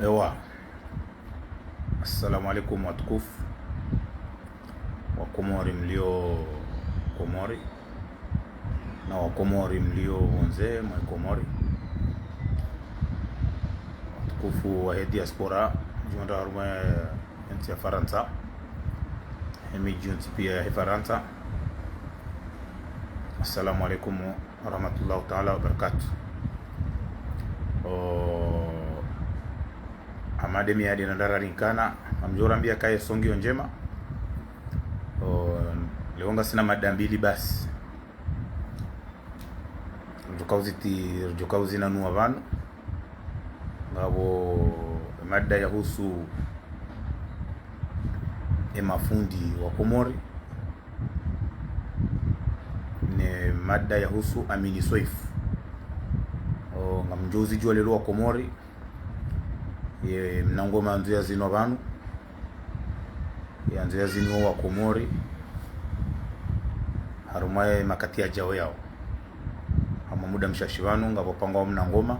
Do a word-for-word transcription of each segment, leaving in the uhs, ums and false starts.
Ewa. Assalamu alaikum watukufu. Wakomori mlio Komori. Na Wakomori mlio pvondze mwa Komori. Watukufu wahe diaspora, djumwa harumwa entsi ya Farantsa. Emidji yontsi pia yahe Farantsa. Assalamu alaikum warahmatullahi taala wabarakatuh. O, amade miadi na ndara rinkana, ngamdjo rambia kaye songi yo ndjema. O, leo ngasina mada mbili basi. Ridjo kauziti, ridjo kauzinanua pvanu. Ngapvo mada yahusu emafundi wa Komori, ne mada yahusu Amini Soif. O, ngamdjo uzidjua leo Wakomori, ye mnangoma yandzo yazinwa pvanu, yandzo yazinwa Wakomori, harumwa ye makati yadjao yao. Hamwa muda mshashi pvanu, ngapvo pangwa mnangoma,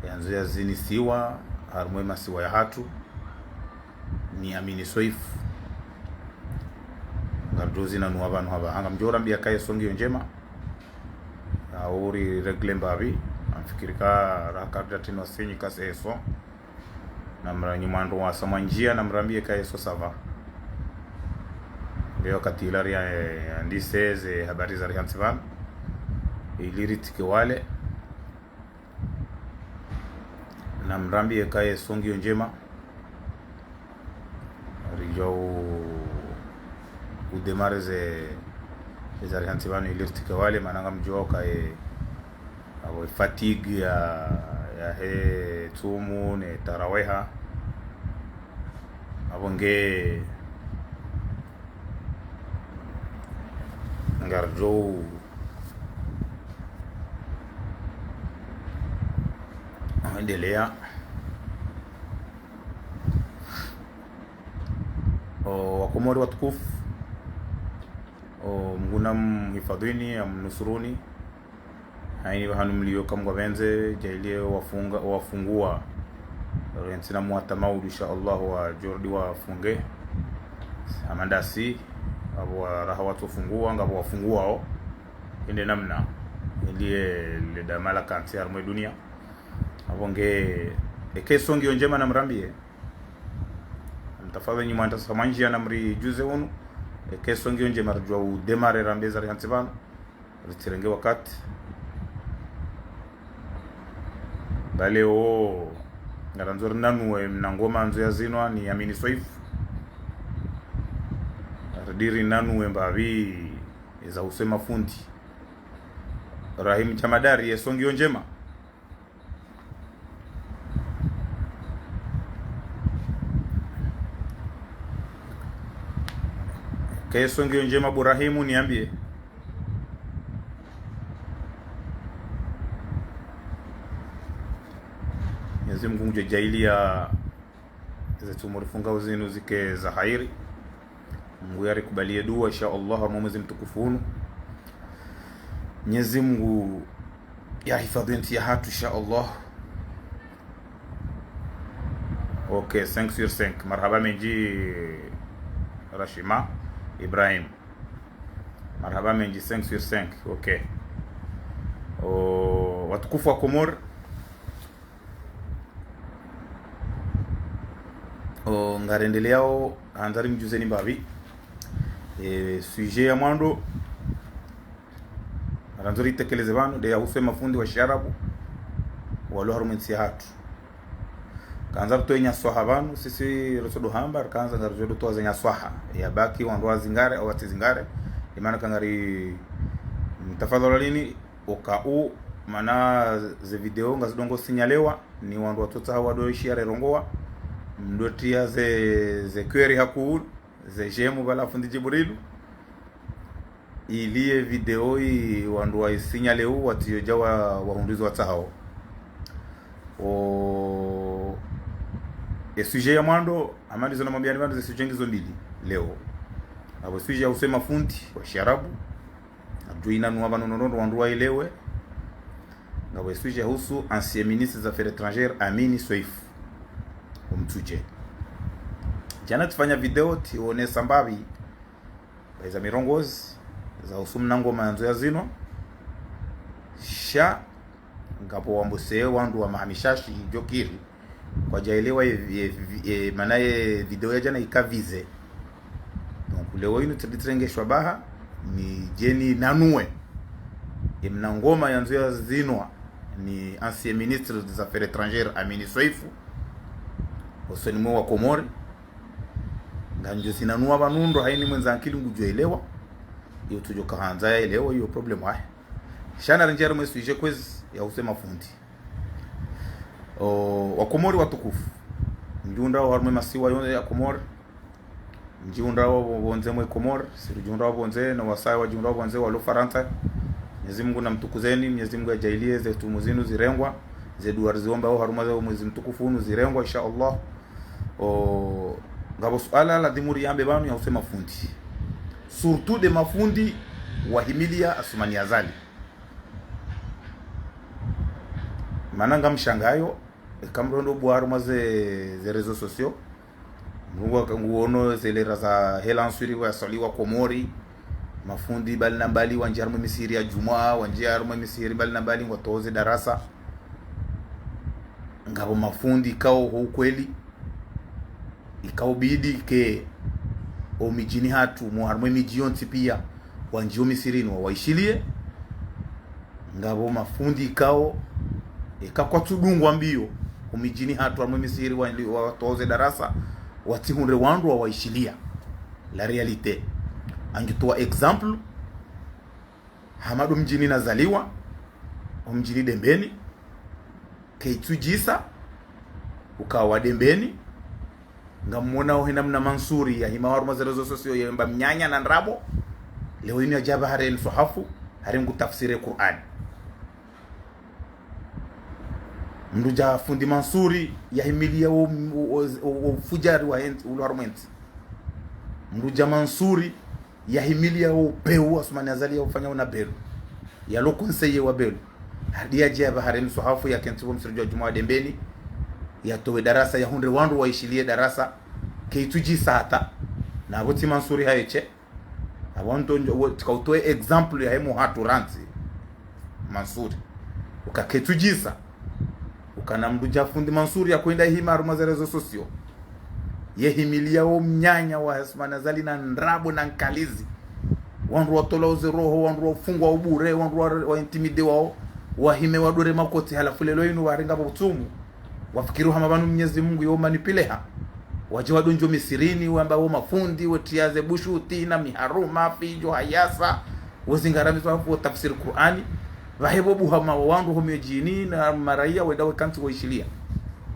yandzo yazinisiwa, harumwa ye masiwa yahatru, ni Amini Soif. Ngaridjo uzinanua pvanu hapvaha, ngamdjo urambia kaye songi yo ndjema. Au ri régler mbapvi, ngamfikiri ka raka ridja tino sinyi kasi eso. Namra nyi mwandru wasa mwa ndjia, namrambie kaye so ça va. Leo wakati ila ria, eh, andise ze habari za rihantsi pvanu. Ili ritike wale. Namrambie kaye songi yo ndjema. Ridjo u, udémarrer ze, ze za rihantsi pvanu ili ritike wale, mana ngamdjua kaye, apvo fatigue ya, yahe tsumu ne taraweha. Apvo nge, ngaridjo u, endelea. O, Wakomori watukufu. O, Mngu namhifadhwini, amnusuruni. Haini pvahanu mlio kamwe ngapvendze, djaalie wafunga, wafungua. Rentsi na mwata maudu, insha Allah, wadjo rudi wafunge. Amandasi, apvo waraha watsofungua, ngapvo wafunguao. Inde namna, ili ye le damala kantsi harumwa ye dunia. Apvo nge, eke songi yo ndjema namrambie. Mtafadhali nyi mwandru wasa mwa ndjia namridjuze unu. Eke songi yo ndjema ridjo udémarrer rambe za rihantsi pvanu. Ritsirenge wakati. Ba leo, ngarandzo rinanue mnangoma yandzo yazinwa ni Amini Soif. Ridi rinanue mbapvi eza uhusu emafundi. Rahim Chamadari, ye songi yo ndjema. Kaye songi yo ndjema, Burahimu, niambie. Mwenyezi Mungu ngudjo djaalia ze tsumu rifungao zinu zike za hairi. Mungu yarikubalie dua, insha Allah, harumwa mwezi mtukufu unu. Mwenyezi Mungu yahifadhwi entsi yahatru, insha Allah. Ok, cinq sur cinq. Marahaba mendji, Rashima Ibrahim. Marahaba mendji, cinq sur cinq. Ok. O, watukufu wa Komori. O, ngarendeleao, handza rimdjuzeni mbapvi. E, sujet ya mwando, ngarandzo ritekeleze pvanu, nde yahusu emafundi wa shiarabu walio harumwa entsi yahatru. Kandza ritowe nyaswaha pvanu, sisi rotsodo hamba, rikandza ngaridjo towa ze nyaswaha. Yabaki wandru wazingare, au watsizingare. Imana kangari mtafadhali lini, oka u, mana ze video ngazidongo sinyalewa, ni wandru watsotsaha wado ishia rerongowa. Mdotria ze, ze kweri hakuu, ze j'aime pvala fundi Djibrilu. Ili ye video yi wandru waisinyale u, watsiyo dja wa, wahundru izo watsahao. O, e sujet ya mwando, amani zo namwambiani pvanu ze sujet ngizo mbili, leo. Apvo sujet yahusu emafundi wa shiarabu. Adjo inanua pvanu nonono wandru waelewe. Ngapvo sujet yahusu ancien ministre des Affaires étrangères, Amini Soif. mtsudje. Djana tsifanya video tsionesa mbapvi, bahi za mirongozi, za uhusu mna ngoma yandzo yazinwa. Sha, ngapvo wambao wandru wa mahamishashi djokiri, kwadjaelewa ye, ye, ye, mana ye video ya djana ika visé. Donc, leo inu tsiritsirenge shwabaha, nidje ninanue ye mna ngoma yandzo yazinwa ni ancien ministre des Affaires étrangères Amine Soefou, hosoni mwe wa Komori. Ngamdjo zinanua pvanu ndo haina mwendza ankili ngudjoelewa. Iyo tsudjo kahandza yaelewa iyo problème yahe. Sha narindjie harumwe sujet kwezi yahusu mafundi. O, wa Komori watukufu. Mdjihundrao harumwe masiwa yonse ya Komori. Mdjihundrao pvondze mwe Komori, si ridjihundrao pvondze, na wasaya wadjihundrao pvondze, walo Farantsa. Mwenyezi Mungu namtukuzeni, Mwenyezi Mungu yadjaaliye ze tumu zinu zirengwa, ze dua riziombao harumwa ze mwezi mtukufu unu zirengwa, insha Allah. O, ngapvo suala ladhimu riyambe pvanu yahusu mafundi. Surtout nde mafundi wahimilia Assoumani Azali. Mana ngamshangayo, eka mndru ndo bwaro mwa ze, ze réseaux sociaux. Mndru nguono ze lera za hela nswiri wa swaliwa Komori. Mafundi mbali na mbali wandjia harumwe misihiri ya djumwa, wandjia harumwe misihiri mbali na mbali ngwatoze darasa. Ngapvo mafundi ikao ho ukweli, ikao bidi ke o midjini hatru, mwa harumwe midji yontsi pia, wandjio misihirini wawaishiliye. Ngapvo mafundi ikao, eka kwatsudungwa mbio, o midjini hatru harumwe misihiri wa, watoze darasa, watsihundre wandru wawaishilia. La réalité. Ngamdjotowa exemple, hama ndo mdjini nazaliwa, o mdjini Dembeni, keitsudjisa, ukaya wa Dembeni, ngamwona ohe namna Mansuri yahima harumwa ze réseaux sociaux yemba mnyanya na ndrabo, leo inu yadja pvahanu hari mswahafu, hari ngutafsiri Kur'ani. Mndru dja fundi Mansuri yahimilia o, o, o, o, o fujari wa hentsi, ulo harumwa entsi. Mndru dja Mansuri yahimilia o peu Assoumani Azali yaufanya una Belu. Yalo conseiller wa Belu. Hadi yadje yapvahanu hari mswahafu yakentsi pvo msiridji wa djumwa wa Dembeni. Yatowe darasa yahundre wandru waishilie darasa. Keitsudjisa hata. Na pvo tsi Mansuri haye she. Apvo ndo ndjo, wo, tsika utowe exemple yahe mwa hatru randzi. Mansuri. Uka keitsudjisa. Ukana mndru dja fundi Mansuri yakoenda hima harumwa ze réseaux sociaux. Yehimilia o mnyanya wa Assoumani Azali na ndrabo na nkalizi. Wandru watolwa oze roho, wandru wafungwa ubure, wandru wa, wa intimidé wao. Wahime wadore makoti halafu leo inu warenga pvo utsumu. Wafikiri hama pvanu Mwenyezi Mungu yo manipuleha. Wadje wadungio misihirini, wamba wo mafundi, wetria ze bushuti, na miharuma, fidjo, hayasa, wezingara mswahafu, wotafsiri Kur'ani. Pvahe pvo buha ma wandru ho midjini, na maraya, wenda wekantsi waishilia.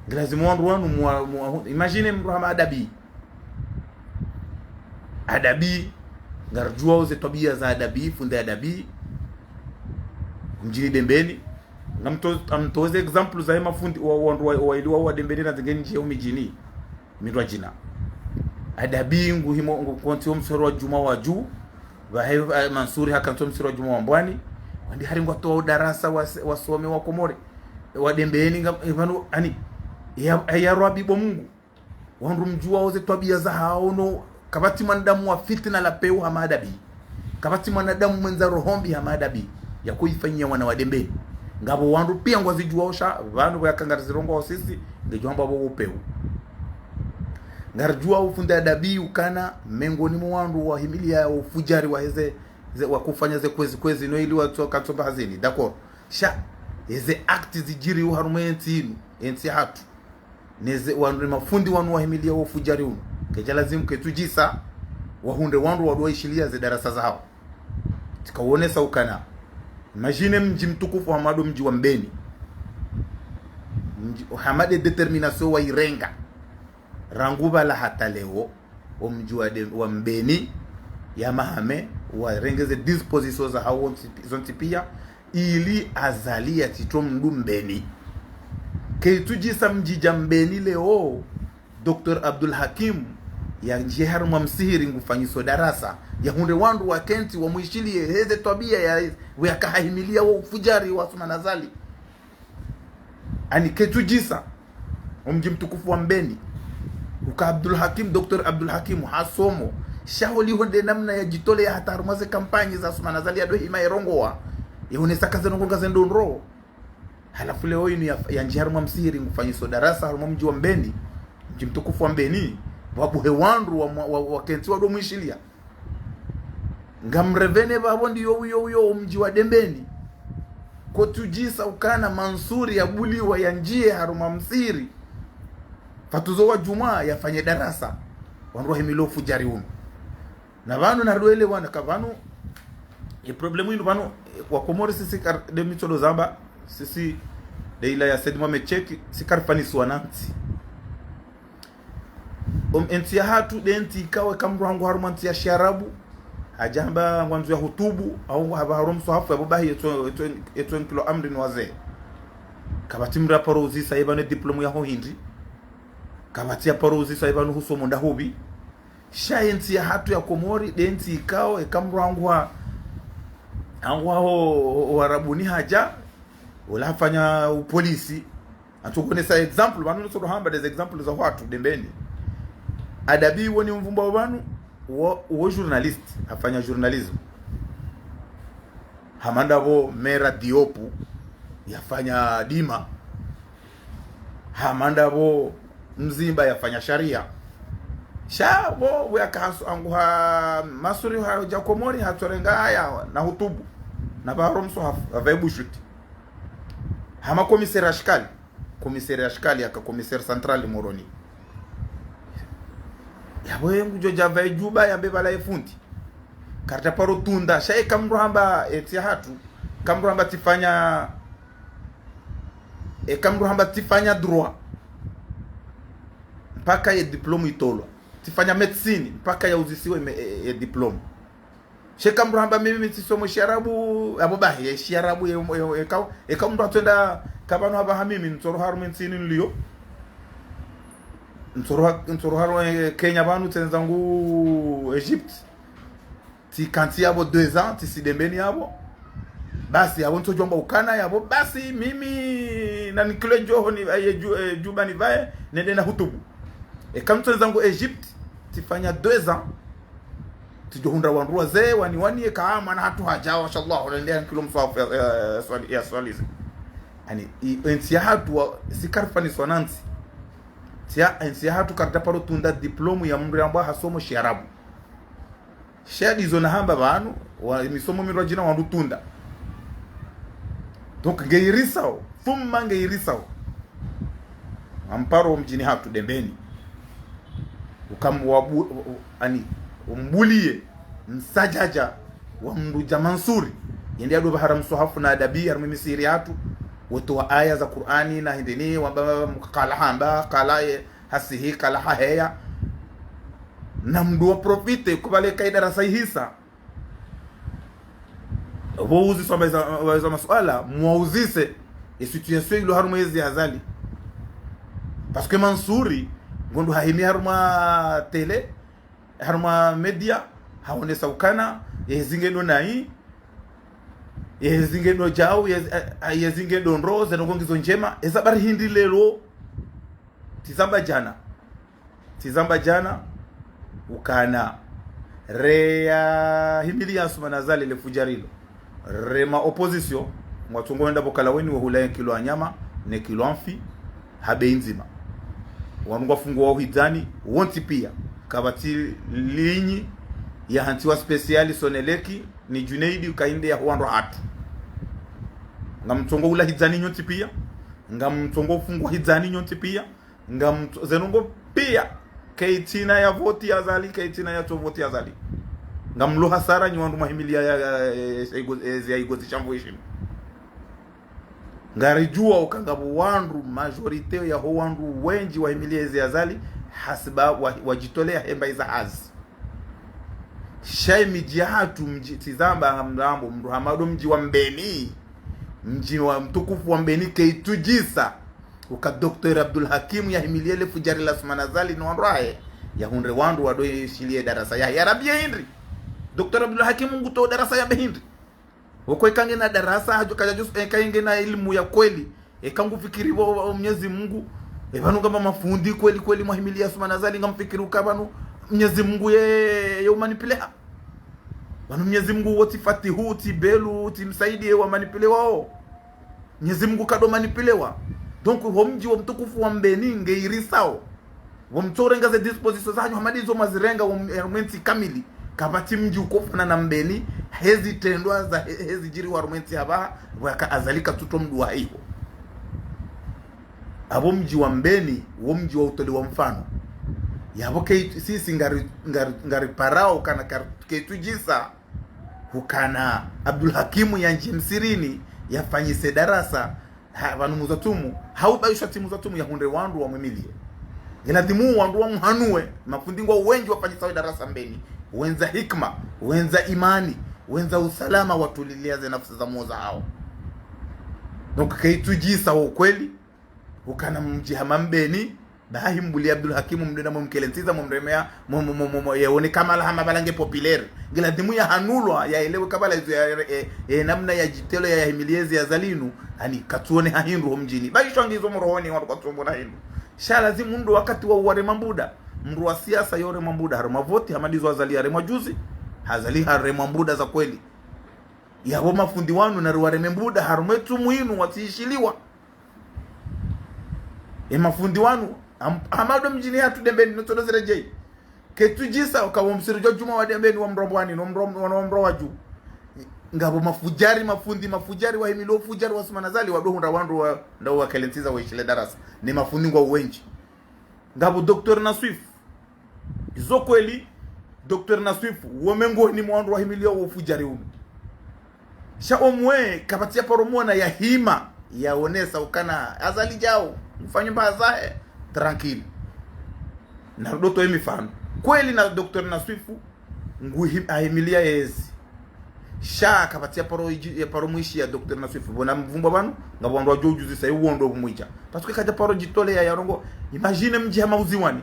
Ngilazimu wandru wanu mwa, mwa, imagine mndru hama Adabi. Adabi, ngaridjuao ze twabia za Adabi, fundi Adabi, mdjini Dembeni. Ngamto-, ngamtoze exemple zahe mafundi wa, wandru wa, wa, waili wa, wa Dembeni na zingeni ndjia o midjini. Mindru wa djina. Adabi nguhimo, ngukontsi o msihirini wa djumwa wa dju. Pvahe, eh, Mansuri hakantsi o msihirini wa djumwa wa mbwani. Wandi hari ngwatowa o darasa wa, wasome wa Komori. Wa Dembeni nga, eh, pvanu, ani, ya, ya Rabbi bo Mungu. Wandru mdjuao ze twabia zahao no, kapvatsi mwanadamu wa fitina la peu hama Adabi. Kapvatsi mwanadamu mwendza roho mbi hama Adabi. Yakoifanyia wana wa Dembeni. Ngapvo wandru pia ngwazidjuao sha, pvanu pvo yaka ngarizirongoao sisi, ngedjo hamba pvo wo peu. Ngaridjuao fundi Adabi ukana, mengoni mwa wandru wahimilia o fujari wa heze, ze, wakufanya ze kwezi kwezi, no ili watso, katso pvahazini, d'accord. Sha, eze actes zidjiri uharumwa entsi inu, entsi hatru. Neze wanu, ne mafundi wanu wahimilia wo fujari unu. Kedja lazimu ketsudjisa, wahundre wandru wadjo waishilia ze darasa zahao. Tsika uonesa ukana. Imagine mdji mtukufu hama ndo mdji wa Mbeni. Mdji, hama nde détermination wairenga. Rangu pvala hata leo, o mdji wa de-, wa Mbeni, ya Mahame, warenge ze dispositions zahao zontsi, zontsi pia, ili Azali yatsitso mndru Mbeni. Ketsudjisa mdji dja Mbeni leo, Docteur Abdul Hakim, yandjie harumwa msihiri ngufanyiso darasa, yahundre wandru wakentsi wamwishilie heze twabia ya, yakahahimilia wo ufujari wa Assoumani Azali. Ani ketsudjisa, o mdji mtukufu wa Mbeni. Uka Abdul Hakim, Docteur Abdul Hakim, hasomo. Sha holiho nde namna yadjitoleya hata harumwa ze kampanyi za Assoumani Azali yado hima yerongowa. Yehonesa ka ze ndrongoo ngazendo ndro. Halafu leo inu ya, yandjiya harumwa msihiri ngufanyiso darasa harumwa mdji wa Mbeni. Mdji mtukufu wa Mbeni. Wabuhe wandru wa, wa, wa, wakentsi wado mwishiliya. Ngamrevene vavo ndiyo uyo uyo mdji wa Dembeni. Kotudjisa ukana Mansuri yabuliwa yandjiye harumwa msihiri. Fatuzo wa Djumwa yafanye darasa. Wandru wahimilo fujari unu. Na vanu naridwele wana ka vanu. E problemu inu vanu, e, wa Komori sisi kar-, de mitsodo zamba, sisi de ila ya Said Mohamed Cheikh, si karifanisiwa na ntsi. Om, entsi yahatru de ntsi ikao eka mndru hangu harumwa ntsi ya shiarabu, hadja hamba ngwandzo yahutubu, au ngwahamba harumwa mswahafu yapvo bahi etso, etso, etso nkilo amri ni wazee. Kapvatsi mndru yaparo uzisa ye vanu diplôme yaho hindri. Kapvatsi yaparo uzisa ye vanu husomo ndahupvi. Sha entsi yahatru ya Komori, de ntsi ikao, eka mndru hangu ha, hangu haho, ho, ho Arabuni hadja, ola hafanya upolisi. Antsokonesa exemple, vanu nitsodo hamba des exemples za hatru, Dembeni. Adabi wo ni mvumba wa vanu, wo, wo journaliste, hafanya journalisme. Hama ndapvo Mera Diopu, yafanya dima. Hama ndapvo Mzimba yafanya sharia. Sha pvo, pvo yaka haso hangu ha Mansuri hadja Komori hatsorenga haya na hutubu. Na pvaharo mswahafu, havaye bushuti. Hama commissaire ashkali. Commissaire ashkali yaka commissaire central Moroni. Yapvo ye ngudjo dja pvaye djuba yambe pvala ye fundi. Karidja paro tunda, sha eka mndru hamba entsi yahatru, eka mndru hamba tsifanya, eka mndru hamba tsifanya droit. Mpaka ye diplôme itolwa. Tsifanya médecine, mpaka yauzisiwe me-, e, e, e diplôme. Sha eka mndru hamba mimi tsisomo shiarabu, yapvo bahi, ye shiarabu, ye, ye, ye, eka, eka mndru hatswenda, ka vanu hamba ha mimi, ntsoro harumwa entsi inu niliyo. Ntsoro ha-, ntsoro harumwa, e, Kenya vanu tsendza ngu Egypte. Tsikantsi yapvo deux ans, tsisi Dembeni yapvo. Basi yapvo ntsodjo amba ukana yapvo, basi mimi nanikilwe djoho ni, e, dju-, e, djuba nivaye, nende nahutubu. Eka ntswendza ngu Egypte, tsifanya deux ans, tsidjo hundra wandru wazee, wani, wani, eka mwana hatru hadja, mashallah, nende nanikilwe mswahafu ya, ya, ya swali-, ya swalize. Ani, i, entsi yahatru wa, si karifanisiwa na ntsi. Ntsi ya, entsi yahatru karidja paro tunda diplôme ya mndru yambwa hasomo shiarabu. Sha ndizo nahamba vanu, wa, misomo mindrwadjina wandru tunda. Donc, ngeirisao, thumma ngeirisao. Amparo mdjini hatru Dembeni. Ukam wabu-, u-, u-, ani, umbuliye, msadjadja, wa mndru dja Mansuri. Yende yado pvahara mswahafu na adabi, harumwa misihiri yahatru. Wotowa aya za Kur'ani, na hindrini, wamba, kala hamba, kala ye, hasihi, kala haheya. Na mndru wa profite, kupvale ka idarasa ihisa. Pvo uziswa mba iza, mba iza masuala, mwauzise, e situation ilo harumwa yezi ya Azali. Parce que Mansuri, ngondro hahimi harumwa télé, harumwa média, haonesa ukana, yezi ngendo nayi, yezi ngendo djau, yezi, a, a, yezi ngendo ndro, ze ndrongoo ngizo ndjema, eza bari hindri lelo, tsizamba djana. Tsizamba djana, ukana. Re ya himili ya Assoumani Azali le fujari lo. Re ma opposition, ngwatsongo wenda pvo kala weni wehula ye kilo ya nyama, ne kilo ya mfi, ha bei ndzima. Wanu ngwafunguwa hidzani, wontsi pia. Kapvatsi ligne, yahantsiwa spécial Sonelec, ni Junaid, uka inde ya huwandrwa hatru. Ngamtsongo hula hidzani nyontsi pia, ngamtsongo funguwa hidzani nyontsi pia, Ngamtso-, ze ndrongoo pia. Kaitsina ya voti ya Azali, kaitsina yatso voti ya Azali. Ngamlo hasara nyi wandru mwahimiliya ya, ya, ya, ya, ya igo-, ya, ya igozi shamvu ishinu. Ngaridjuwa uka ngapvo wandru, majorité yaho wandru wendji wahimiliya ezi ya Azali, hasiba wa, wadjitoleya hemba iza hazi. Sha yi midji yahatru mdji, tsizamba ngamdjo amba, mndru hama ndo mdji wa Mbeni. Mdji wa mtukufu wa Mbeni kaitsudjisa. Uka Docteur Abdul Hakim yahimiliye le fujari la Assoumani Azali no wandru wahe, yahundre wandru wado yeshiliye darasa ya, ya Rabia hindri. Docteur Abdul Hakim ngutowo darasa ya be hindri. Woko eka ngena darasa, hadjo kadjadjo, eka ngena ilimu ya kweli. Eka ngufikiri pvo, pvo, Mwenyezi Mungu, E pvanu ngapvo mafundi kweli kweli mwahimiliya Assoumani Azali, ngamfikiri uka pvanu Mnyezi Mungu ye, ye umanipileha. Pvanu Mnyezi Mungu wo tsi Fatihu, tsi Belu, tsi Msaidie wamanipile wao. Mnyezi Mungu kado manipilewa. Donc, wo mdji wo mtukufu wa Mbeni ngeirisao. Wo mtsorenga ze dispositions zahanyu hama ndizo mwazirenga wo m-, harumwa entsi kamili. Kapvatsi mdji ukofanana na Mbeni, hezi trendwa za he-, hezi djiri harumwa entsi hapvaha, pvwaka Azali katsuto mdru wa hiho. Apvo mdji wa Mbeni, wo mdji wa utolewa mfano. Yapvo kei-, sisi ngari, ngari, ngariparao kana kar-, keitsudjisa, hukana Abdul Hakimu yandjie msirini, yafanyise darasa, ha, pvanu Muzatumu, haubayisha tsi Muzatumu yahundre wandru wamwimiliye. Ngiladhimu wandru wamuhanuwe, mafundi ngwao wendji wafanyisao darasa Mbeni, wendza hikima, wendza imani, wendza usalama, watulilia ze nafsi za mwoza hao. Donc, keitsudjisa wo ukweli, ukana mdji hama Mbeni, bahi mbuli Abdul Hakimu mdru na mumkelentsiza mumremea, mu-, mu-, mu-, mu-, mu-, yewone kamala hama pvala nge populaire. Ngiladhimu yahanulwa, yaelewe kabla izo ya, e, e, namna yadjitelo ya, yahimiliye ezi Azali inu, ani katsuone ha hindru ho mdjini. Bayisho ngizo mrohoni wandru kwatsuono na hindru. Sha lazimu mdru wakati wa uwarema mbuda. Mdru wa siasa yorema mbuda, harumwa voti hama ndizo Azali yaremwa juzi, Azali haremwa mbuda za kweli. Yapvo mafundi wanu nariwareme mbuda, harumwa etsumu inu watsiishiliwa. E mafundi wanu, am-, hama ndo mdjini hatru Dembeni, notsodo zire djei. Keitsudjisa, uka wo msiru djo djuma wa Dembeni wa Mrombwani, no Mro-, no Mro wa dju. Ngapvo mafudjari, mafundi, mafudjari, wahimilio ufudjari wa Assoumani Azali, wado hundra wandru wa, ndo wakelentsiza waishile darasa. Ni mafundi ngwao wendji. Ngapvo Docteur Naswif. Izo kweli, Docteur Naswif, wo mengoni mwa wandru wahimilio wo ufudjari unu. Sha omwe, kapvatsi ya paro mwona yahima, yaonesa ukana, Azali djao, mfanye mbazahe, tranquille. Narudo towa emifano. Kweli na Docteur Naswif, nguhi-, ahimiliya ezi. Sha kapvatsi ya paro idji-, ya paro mwishiya Docteur Naswif. Pvo namvumbwa pvanu, ngapvo wandru wadjo udjuzisa, iwo ndo pvumwidja. Parce que kadja paro djitoleya yarongowe. Imagine mdji hama Uziwani.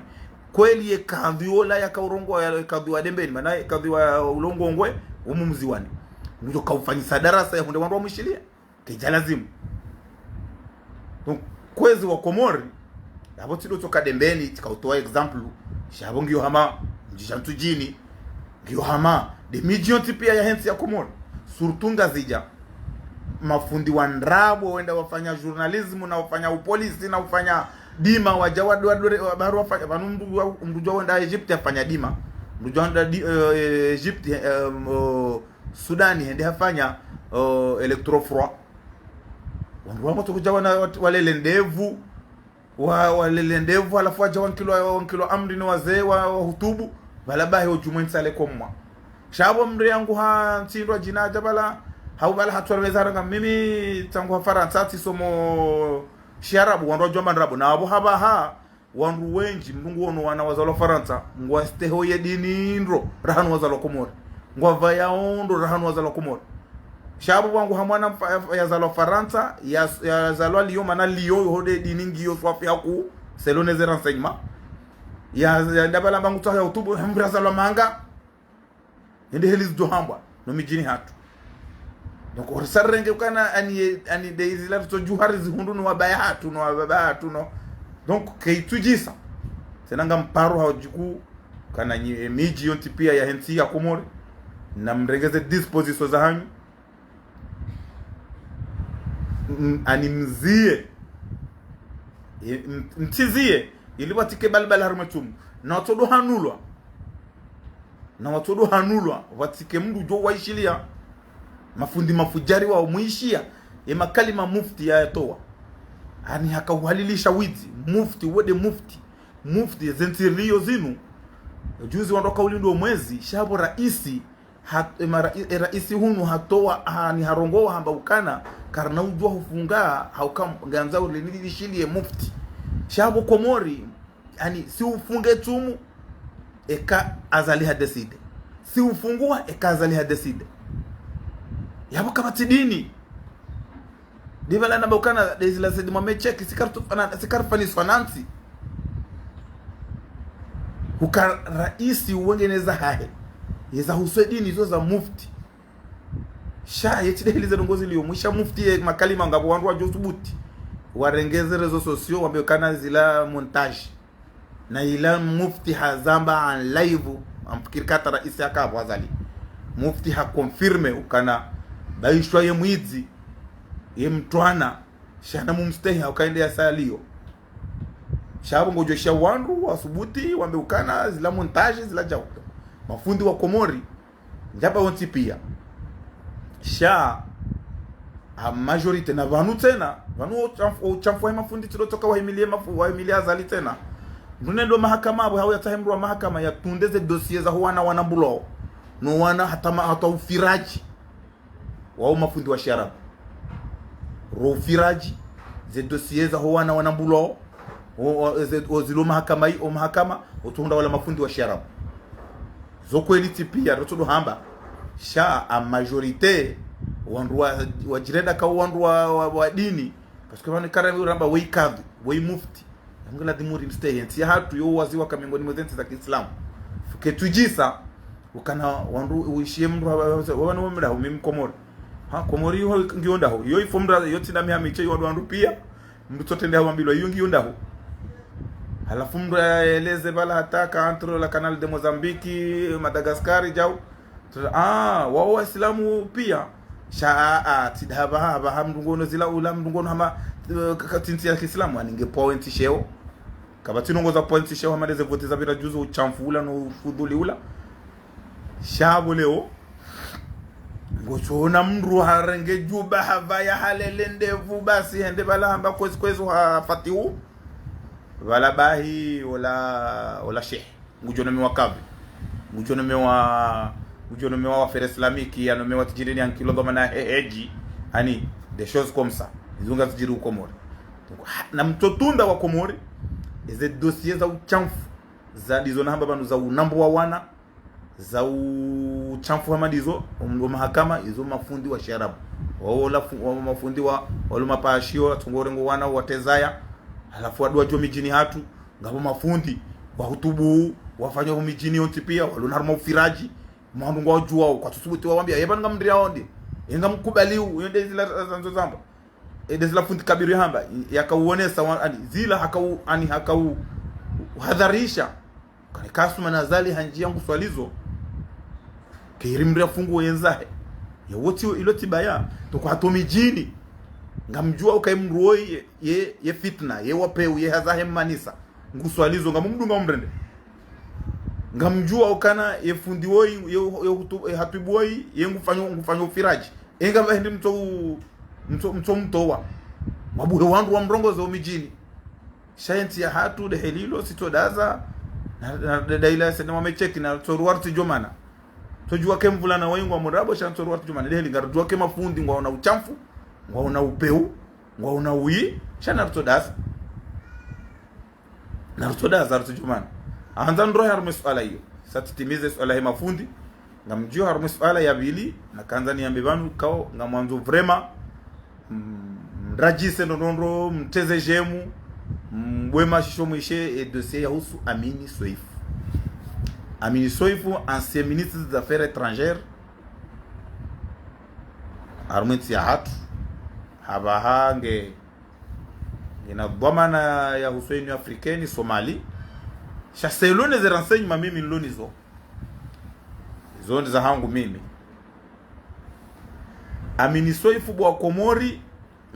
Kweli ye kadhi wola yakaurongowa, ye kadhi wa Dembeni, mana ye kadhi wa ulongongwe, wo mu Mziwani. Ngudjo kaufanyisa darasa yahundre wandru wamwishiliye. Kaidja lazimu. Donc, kwezi wa Komori, yapvo tsido tsoka Dembeni, tsikautowa exemple, sha yapvo ngiyo hama, mdji sha Ntsudjini, ngiyo hama, nde midji yontsi piya yahe ntsi ya Komori, surtout Ngazidja. Mafundi wa ndrabo, wenda wafanya journalisme, na wafanya upolisi, na wafanya dima, wadja wa, wa, wa, wa, baru wafanya, pvanu mdru wa, mdru djuwa wenda Egypte yafanya dima, mdru djuwa wenda di-, eh, Egypte, eh, oh, Sudani hende hafanya, oh, électrofroid. Wandru wamwe tsu kudja wana wat-, walele ndrevu, wa, walele ndrevu, halafu wadja wankilwa, wankilwa amri ni wazee wa, wahutubu, pvala bahi odjumwe ntsale komwa. Sha yapvo mdru yangu ha ntsindwa djina dja pvala, hau pvala hatsuwa weza ranga mimi tsangu ha Farantsa tsisomo shiarabu, wandru wadjuwa mandrabo, na yapvo hapvaha, wandru wendji, mdru nguono wana wazalwa Farantsa, ngwasteho ye dini ndro, rahanu wazalwa Komori. Ngwapvayao ndro, rahanu wazalwa Komori. Sha yapvo wangu ha mwana mfa-, yazalwa Farantsa, ya, yazalwa Lyon, mana Lyon, yoho nde dini ngiyo swafi haku, selon ze renseignements. Ya, ya, ndapvala mbangu tsaha ya utubu, mdru yazalwa manga. Ende heli zidjo hambwa, no midjini hatru. Donc, orisarenge ukana ani, ani nde izi la rito djuhari zihundru no wabaya hatru, no wababa hatru, no. Donc, kaitsudjisa. Tsena ngamparo ha udjiku, kana nyi, e, midji yontsi piya yahe ntsi ya Komori, namrenge ze dispositions zahanyu. M-, ani mziye. E, m-, mtsiziye, ili pvatsike balbala harumwa etsumu. Na watsodo hanulwa. Na watsodo hanulwa, pvatsike mdru djo waishiliya. Mafundi mafudjari wao mwishiya. E makalima mufti yayatowa. Ani haka uhalilisha widzi. Mufti, wede mufti. Mufti, ze ntsi riyo zinu. Juzi wandru waka ulindwa mwezi, sha yapvo raisi, hat-, e mara-, e raisi hunu hatowa, ha, ni harongowa hamba ukana, karina udjuwa hufunga, hauka ngandzao ule nili lishiliye mufti. Sha yapvo Komori, ani, si ufunge tsumu, eka Azali ha décidé. Si ufunguwa, eka Azali ha décidé. Yapvo kapvatsi dini. Ndipvala namba ukana, nde izi la Said Mohamed Cheikh, tsi karitsufana-, tsi karifaniswa na ntsi. Huka raisi uwengene zahahe. Yeza husu e dini izo za mufti. Sha, yetsi nde heli ze ndrongo ziliyo, mwisha mufti ye makalima ngapvo wandru wadjo subuti. warenge ze réseaux sociaux, wambe ukana zila montage. Na ila mufti hazamba en live, amfikiri kata raisi akapvo Azali. Mufti ha confirme ukana Baishwa ye mwidzi, ye mtwana, sha na mumstehi ha uka ende yasaliyo. Sha pvo ngodjo sha wandru wasubuti, wambe ukana zila montage, zila djau. Mafundi wa Komori, ndjaba wontsi pia. Sha, a majorité na pvanu tsena, pvanu o chamf-, o chamfu wa mafundi tsi ndo tsoka wahimilie mafu-, wahimilie Azali tsena. Mndru nende o mahakama, apvo hau yatsahe mndru wa mahakama yatunde ze dossier za ho wana wana mbulo. No wana hata ma-, hata ufiraji. Wao mafundi wa shiarabu. Ro ufiraji, ze dossier za ho wana wana mbulo. O, o, ze, o zilo mahakama i, o mahakama, o tuhunda wala mafundi wa shiarabu. Zo kweli tsi pia, rotsodo hamba. Sha a majorité, wandru wa, wa jirenda ka wandru wa, wa, wa dini. Parce que pvanu kara uramba wei kadhi, wei mufti. Yamkini ladhimu rimstehi, entsi yahatru yo waziwa ka miongoni mwa ze ntsi za kiislamu. Fuke tujisa, ukana wandru uishiye mndru haba, haba, haba no mndru humi Mkomori. Ha, Komori yo ngiyo ndaho. Yo ifo mndru, yo tsi na miha miche, yo wandru pia. Mndru tsotrende hawambilwa, yo ngiyo ndaho. Halafu mndru yaeleze pvala hata ka entre la Canal de Mozambique, Madagascar, djau. Ah, wao waislamu pia. Sha, ah, ah, tsi dahaba, haba, ha mndru ngono zila ula, mndru ngono hama, eh, ka-, ka-, tsi ntsi ya kiislamu, ani nge pvwa wentsi sheo. Kapvatsi ndrongo za pvwa wentsi sheo, hama ndeze vote zapvira juzi, uchamfu ula, no ufudhuli ula. Sha pvo leo. Ngotsona mndru harenge djuba, hapvaya halele ndepvu, basi hende pvala hamba kwezi kwezi ha fatihu. Pvala bahi ola, ola shehe. Ngudjo nomewa kadhi. Ngudjo nomewa, ngudjo nomewa wa affaires islamiques, ya nomewa tijiri ni ankilo dhwamana he-, hedji. Ani, des choses comme ça. Izo ngazidjiri Komori. Donc, ha, na mtsotunda wa Komori, eze dossier za uchamfu, za ndizo nahamba pvanu za unambu wa wana, za uchamfu hama ndizo, um, o mahakama, izo mafundi wa shiarabu. Wao la fu-, wao mafundi wa, walo mapashio, atsungore ngo wana, watezaya, halafu wadua djo midjini hatru, ngapvo mafundi, wahutubu, wafanya ho midjini yontsi pia, walo na harumwa ufiraji, mwandru ngwadjuao, kwatsusubuti wawambia, yeba ngamndria onde, enga mkubaliu, yo nde zila zandzo zamba. E nde zila fundi Kabiru yahamba, yakauonesa, wa-, ani, zila hakau-, ani, hakau-, uhadharisha. Kani kasuma na Azali handjia nguswalizo. Keiri mndru yafungu yenzahe. Ya wotsi ilo tibaya. Toko hato midjini. Ngamdjua uka ye mndru woyi ye, ye, ye fitna, ye wapeu, ye hazahe mmanisa. Nguswalizo, ngamumdunga umrende. Ngamdjua ukana ye fundi woyi, ye, ye hutu-, ye hatibu woyi, ye ngufanyo, ngufanyo ufiraji. Enga pvahindri mtso u-, mtso, mtso mtowa. Mwabuhe wandru wamrongoze o midjini. Sha yentsi yahatru de helilo, sitsodaza, na, na, da, da ila sene wamecheki na tsoruwa rutsidjomana. Tsodjua ke mvulana woyi ngwa murabo, sha tsoruwa rutsidjomana. De heli ngarudjua ke mafundi, ngwaona uchamfu, ngwaona upeu, ngwaona uyi, sha na rutsodaza. Na rutsodaza rutsidjomana. Handza ndrohe harumwa suala iyo. Sa titimize suala he mafundi. Ngamdjio harumwa suala ya pvili, nakandza niyambe pvanu kao, ngamwandzo vraiment, mm, mradjise ndrondrondro, mteze j'aime, mbwe mashisho mwishe, e dossier yahusu Amini Soifu. Amini Soifu, ancien ministre des Affaires étrangères, harumwa entsi yahatru, hapvaha nge, ngena dhwamana yahusu Union Africaine, Somali. Sha selon ze renseignements mimi nilo nazo. Izo nde zahangu mimi. Amini Soifu bo wa Komori,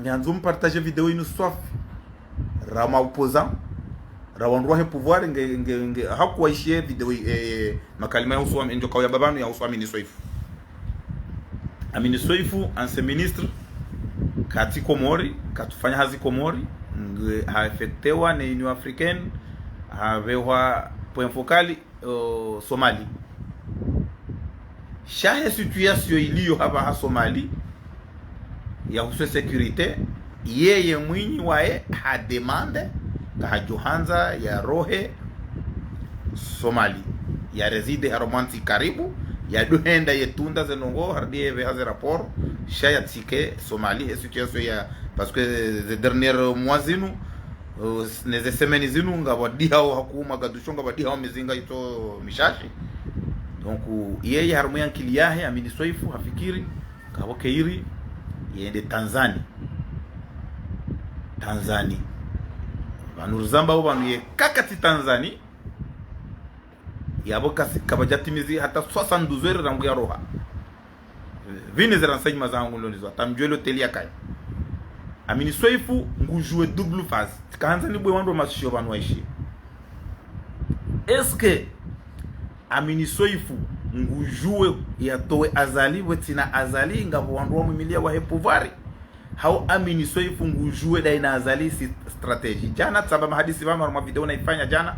ngandzo mpartage video inu swafi. Ra ma opposants, ra wandru wahe pouvoir, nge, nge, nge, hakuwaishiye video, eh, makalima yahusu Am-, ndjo kauyamba pvanu yahusu Amini Soifu. Amini Soifu, ancien ministre, katsi Komori, katsufanya hazi Komori, nge ha affectewa ne Union Africaine, hapvehwa point focal, o, Somali. Sha he situation iliyo hapvaha Somali, yahusu sécurité, yeye mwinyi waye ha demande, kahadjohandza yarohe Somali, ya résider harumwa ntsi karibu, yadohenda yetunda ze ndrongoo, harudi yepveha ze rapport, sha yatsike Somali, he situation ya, parce que ze derniers mois zinu, euh, ne ze semaines zinu, ngapvwadihao hakuu magadisho, ngapvwadihao mizinga itso mishashi. Donc, yeye harumwa ye ankili yahe, Amini Soifu, hafikiri, kapvo keiri, yende Tanzanie. Tanzanie. Pvanu rizamba wo pvanu ye kakati Tanzanie. Yapvo kasi kapvadjatimizi hata soixante-douze heures rangu yaroha. Pvine ze renseignements zangu ndo nizo, hata mdjuwe l'hôtel yakaya. Amine Soefo ngu jouer double face. Tsikahandza nibwe wandru wa mashisho pvanu waishiye. Est-ce que Amine Soefo ngu jouer yatowe Azali, pvwe tsina Azali, ngapvo wandru wamwimiliya wahe pouvoir? Hau Amine Soefo ngu jouer dayi na Azali si stratégie? Djana tsamba mahadisi pvanu harumwa video nayifanya djana,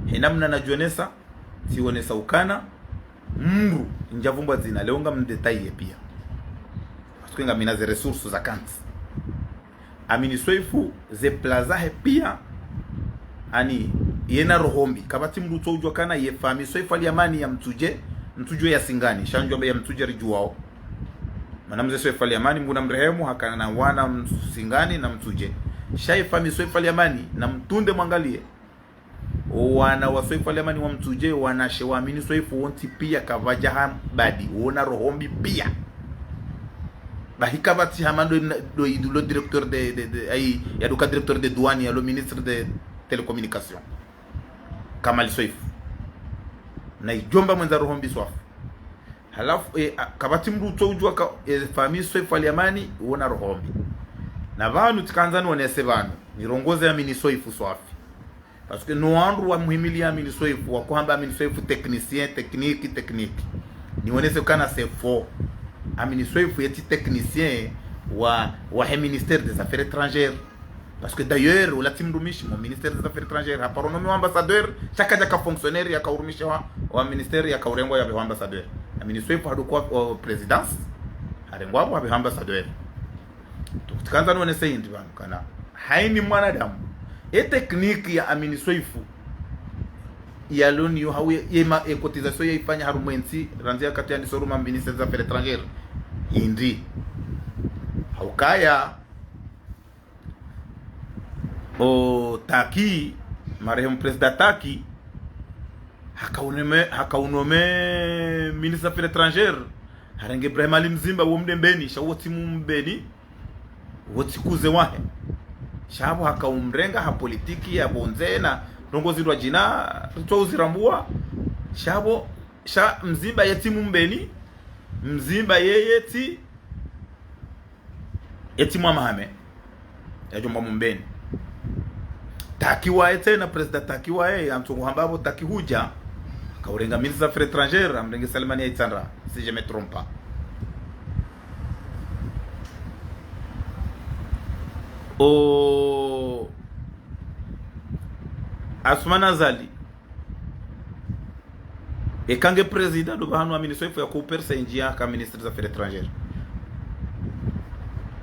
he namna nadjonesa, tsionesa ukana mdru ndjapvumbwa dzina, leo ngamdétailler piya. Parce que ngamina ze ressources za kantsi. Amine Soefo, ze plan zahe piya, ani, yena roho mbi. Kapvatsi mdru tso udjuwa kana ye famille Soefo Ali Amani ya Mtsudje, Mtsudje ya Singani, sha ndjwamba ya Mtsudje ridjuwao. Mana mze Soefo Ali Amani, Mngu namrehemu, hakana na wana Ms-, Singani na Mtsudje. Sha ye famille Soefo Ali Amani, namtunde mwangaliye. Owana wa Soefo Ali Amani wa Mtsudje, wanashe wa Amine Soefo wontsi piya kapvadja ha mbadi, wona roho mbi piya. Bahi kapvatsi hama ndo, ndo, ndo directeur de, de, de, ayi, yadoka directeur de douane, yalo ministre de télécommunication. Kamal Soefo. Na idjomba mwendza roho mbi swafi. Halafu, e, a, kapvatsi mdru tso udjuwa ka, e, famille Soefo Ali Amani, wona roho mbi. Na pvanu tsikandza nionese pvanu, nirongoze Amine Soefo swafi. Parce que no wandru wa muhimili ya Amine Soefo, wa kuhamba Amine Soefo technicien, technique, technique. Niwonese kana c'est faux. Amine Soefo yetsi technicien wa, wahe ministère des Affaires étrangères. Parce que d'ailleurs, ola tsi mrumishi mo ministère des Affaires étrangères, haparo nommé wa ambassadeur, sha kadja ka fonctionnaire yaka urumishiwa wa ministère yaka urengwa yapve wa ambassadeur. Amine Soefo hadoka wa, wa présidence, harengwa yapvo yapve wa ambassadeur. Tsikandza nionese hindri pvanu kana haini mwanadamu. E technique ya Amine Soefo, yalo niyo hau ye, ye ma, e cotisation yaifanya harumwa entsi, randzi yakati yandiso ruma ministère des Affaires étrangères. Hindri. Haukaya, o Taki, marehemu président Taki, haka unommé, haka unommé ministre des Affaires étrangères, harenge Ibrahim Ali Mzimba wo mde Mbeni, sha wotsi mu Mbeni, wotsi cousin wahe. Sha pvo haka umrenga ha politique ya pvondze na ndrongo zindrwadjina, ritso uzirambuwa. Sha pvo, sha Mzimba yetsi mu Mbeni, Mzimba yeye tsi, yetsi mwa Mahame, yadjomba mu Mbeni. Taki waye tsena, président Taki waye, yamtsongo hamba pvo Taki hudja, haka urenga ministre des Affaires étrangères, hamrenge Salimani ya Itsandra, si je me trompe pas. O Assoumani Azali, eka nge président, ndo pvahanu Amine Soefo yako upersa indjia haka ministre des Affaires étrangères.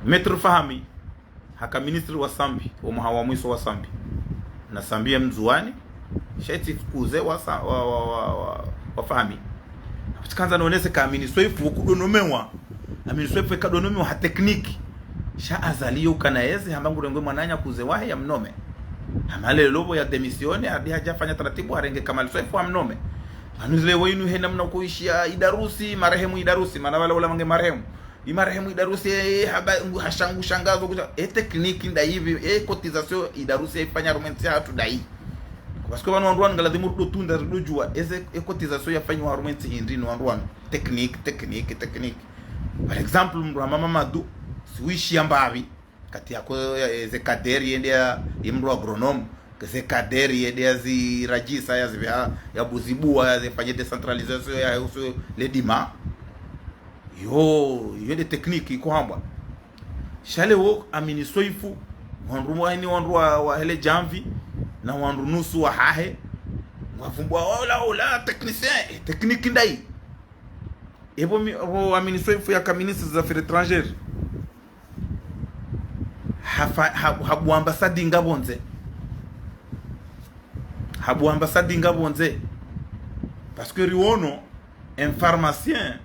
Maître Fahmi, haka ministre wa Sambi, omwaha wa mwiso wa Sambi. Na Sambi ya Mndzuwani, sha yetsi cousin wa Sa-, wa, wa, wa, wa, wa Fahmi. Tsikandza nionese ka Amine Soefo wo kudonomewa. Amine Soefo eka donomewa ha technique. Sha Azali yo ukana yeze, hamba ngurengwe mwananya cousin wahe yamnommé. Hama lelo pvo ya démissionné, hadi hadja fanya taratibu, harenge Kamal Soefo hamnommé. Pvanu zile wo inu he namna ukoishiya Idarusi, marehemu Idarusi, mana pvala ula mange marehemu. Imarehemu Idarusi, e, haba, ngu, hashangu shangazo, kuja, e technique ndayi pvi, e cotisation Idarusi yaifanya harumwa entsi yahatru ndayi. Parce que pvanu wandru wanu ngaladhimu ridotunda, ridojua, eze, e cotisation yafanyiwa harumwa entsi hindri no wandru wanu. Technique, technique, technique. Par exemple, mdru hama Mamadu, si wishiya mbapvi, kati yako, e, ze cadre yende ya, ye mdru agronome, ze cadre yende yazirajisa, yazipve ha, ya buzibuwa, yazifanye décentralisation, ya, ya usu, ledima. Yo, yo nde technique iko hambwa. Sha leo Amine Soefo, wandru wa ini wandru wa, wa hele djamvi, na wandru nusu wahahe, ngwavumbua ola, ola, technicien, e, technique ndayi. Epvo mi, epvo Amine Soefo yaka ministre des Affaires étrangères. Hafa, ha, habuwa ambassade nga pvondze. Habuwa ambassade nga pvondze. Parce que riwono, un pharmacien,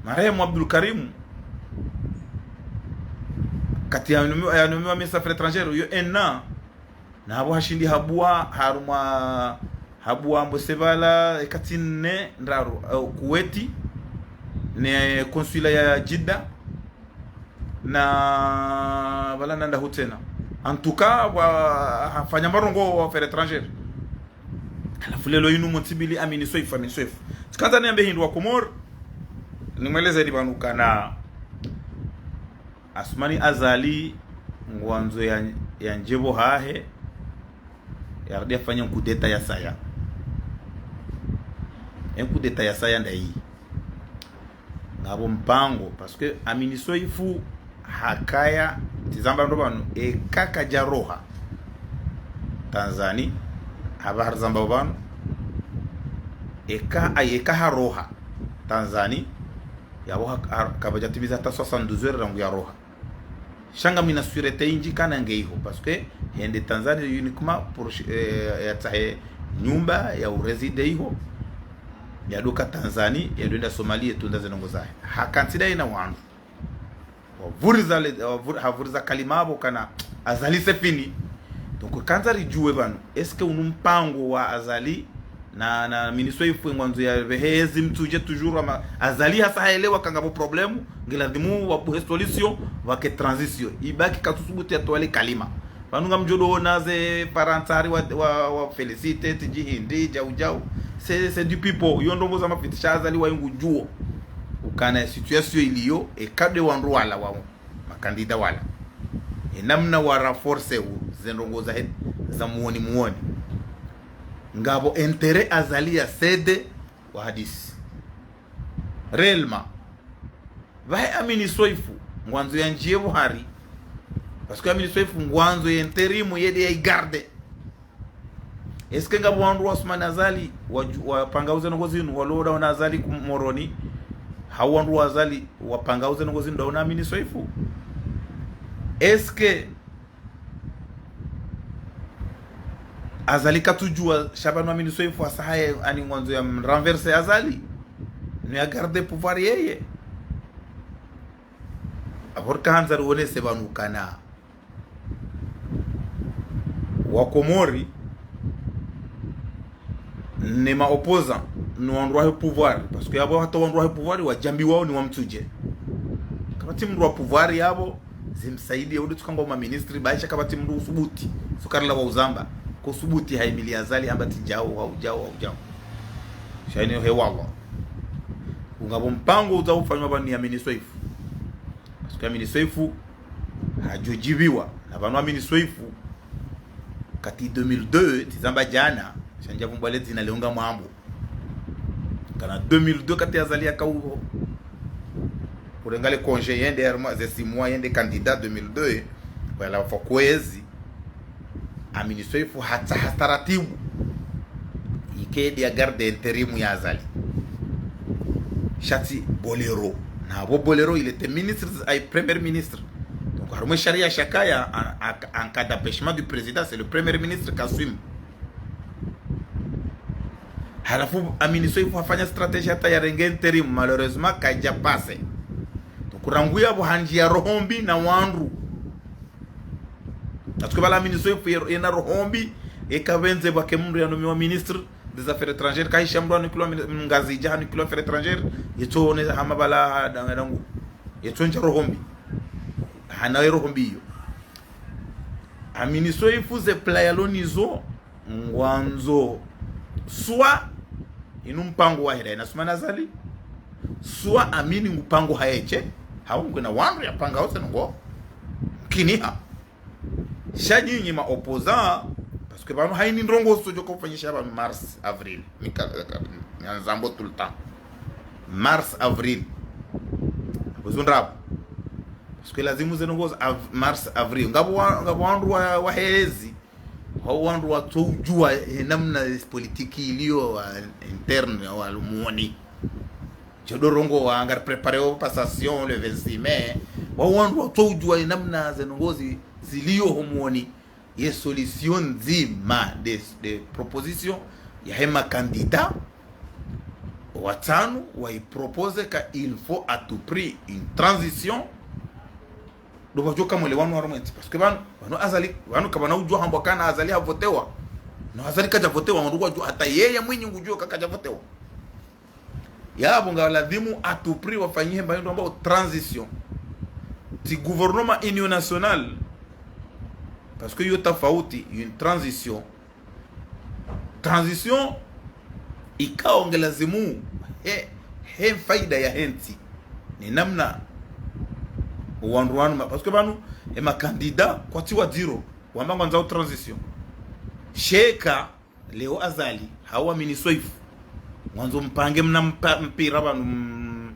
marehemu Abdul Karim, kati ya nommé, ya nommé wa ministre des Affaires étrangères, yo un an, na hapvo hashindi habuwa harumwa, habuwa mbose pvala, e, kati nne, ndraru, e, Kuwait, ne consulat ya Jeddah, na pvala nanda hutsena. En tout cas, wa, hafanya marongozi wa affaires étrangères. Halafu leo inu mtsimbili Amine Soefo, Amine Soefo. Tsikandza niambe hindru wa Komori, nimwelezeni pvanu ukana Assoumani Azali ngwandzo ya, yandjie pvo hahe, yarudi yafanye kudeta ya saya. Ye kudeta ya saya ndayi. Ngapvo mpango, parce que Amine Soefo hakaya, tsizamba ndo pvanu, eka kadjaroha Tanzanie, hapvo harizamba pvanu, eka, ayi, eka haroha Tanzanie, yapvo ha, ha, kapvadjatimiza hata soixante-douze heures rangu yaroha. Sha ngamina sûreté indji ukana nge iho, parce que hende Tanzanie uniquement pour, eh, yatsahe nyumba ya urésider iho, yadoka Tanzanie, yadoenda Somalie, yatunda ze ndrongoo zahe. Hakantsi ndayi na wandru. Wavuriza le, wavur-, havuriza kalima pvo ukana Azali c'est fini. Donc, kandza ridjuwe pvanu, est-ce que unu mpango wa Azali na, na Amine Soefo ngwandzo yapvehe yezi mtsudje toujours ama Azali hasa haelewa ukana ngapvo problème, ngiladhimu wabuhe solution, wake transition. Ibaki katsusubutu yatowe le kalima. Pvanu ngamdjo doona ze Farantsa hari wa, wa, wa féliciter, tsi djihindi, djau, djau. C'est, c'est du pipeau. Yo ndrongoo za mafiti sha Azali waye ngudjuo ukana situation iliyo, eka nde wandru wala wa makandida wala, ye namna wa renforcer u, ze ndrongoo zahe, za muoni muoni. Ngapvo intérêt Azali ya céder wa hadisi. Réellement. Pvahe Amine Soefo, ngwandzo yandjie pvo hari. Parce que Amine Soefo ngwandzo ye intérim yende ya igarder. Est-ce que ngapvo wandru wa Assoumani Azali, wa, wapangao ze ndrongoo zinu, walo ndaona Azali ku Moroni, hau wandru wa Azali, wapangao ze ndrongoo zinu ndaona Amine Soefo? Est-ce que Azali katsudjua sha pvanu Amine Soefo hasa haye ani ngwandzo ya mrenverser Azali, no ya garder pouvoir yeye? Apvo rikandza rionese pvanu ukana wa Komori ne ma opposants, no wandru wahe pouvoir, parce que yapvo hata wandru wahe pouvoir wadjambiwao ni wa mtsudje. Kapvatsi mndru wa pouvoir yapvo, zimsaidie, udi tsuka ngwao ma ministres, baisha kapvatsi mndru usubuti, sukarila wa uzamba, kusubuti haimili Azali hamba tsi djau, hau djau, hau djau. Sha inu he wallah. Ngapvo mpango uza ufanywa pvanu ni Amine Soefo. Parce que Amine Soefo, hadjo djibiwa. Na pvanu Amine Soefo, kati deux mille deux, tsizamba djana, sha ndjavumbua le dzina leo ngamwambo. Kana deux mille deux kati Azali yaka uho. Kurenga le congé yende harumwa ze six mois yende candidat deux mille deux, wala fa kwezi. Amine Soefo hatsaha taratibu yike nde ya garder intérim ya Azali. Sha tsi Bolero. Na pvo Bolero, il était ministre, ayi premier ministre. Donc, harumwa sharia shakaya, en, en, en cas d'empêchement du président, c'est le premier ministre kaswim. Halafu Amine Soefo hafanya stratégie hata yarenge intérim, malheureusement, kadja passer. Donc, rangu yapvo handjia roho mbi na wandru. Parce que pvala Amine Soefo ye, yena roho mbi, eka pvendze pvwake mndru yanomiwa ministre des affaires étrangères, kahisha mndru hanikilwa mini-, Ngazidja hanikilwa affaires étrangères, yetso one hama pvala danga dangu. Yetso ndja roho mbi. Hana ye roho mbi iyo. Amine Soefo ze plan yalo nizo, ngwandzo soit inu mpango wahe ndaye na Assoumani Azali, soit Amine ngu mpango haye she, hau ngwena wandru yapanga ose nongo, kiniha. Sha nyinyi ma opposants, parce que pvanu haini ndrongoo sodjo ka ufanyisha pvanu mars, avril. Mika, mika, nzambo tout le temps. Mars, avril. Apvo zo ndrabo. Parce que lazimu ze ndrongoo za av-, mars, avril. Ngapvo wa-, ngapvo wandru wa, wa hezi. Hau wandru watso udjua, eh, namna politique iliyo, wa interne, wa lumoni. Djo ndo rongowa ngari préparer o passation le vingt-six mai. Wao wandru watso udjua ye namna ze ndrongoo zi, ziliyo homoni. Ye solution ndzima de, de proposition yahe ma candidats watsanu wayi proposer ka il faut à tout prix une transition. Ndo pvwadjo ka mwelewano harumwa entsi. Parce que pvanu, pvanu Azali, pvanu kapvana udjua hamba kana Azali havotewa. No Azali kadja votewa, wandru wadjua hata yeye Mwinyi ngudjua ka kadja votewa. Yapvo nga lazimu à tout prix wafanyihe mba yindru ambao transition. Tsi gouvernement union nationale. Parce que yo tafauti, une transition. Transition ikao nge lazimu he, he faida ya he ntsi. Ni namna wandru wanu ma-, parce que pvanu, e makandida kwatsi wadziro, wamba ngwandzao transition. Sha eka leo Azali, hau Amine Soefo, ngwandzo mpange mna mpa-, mpira pvanu m-,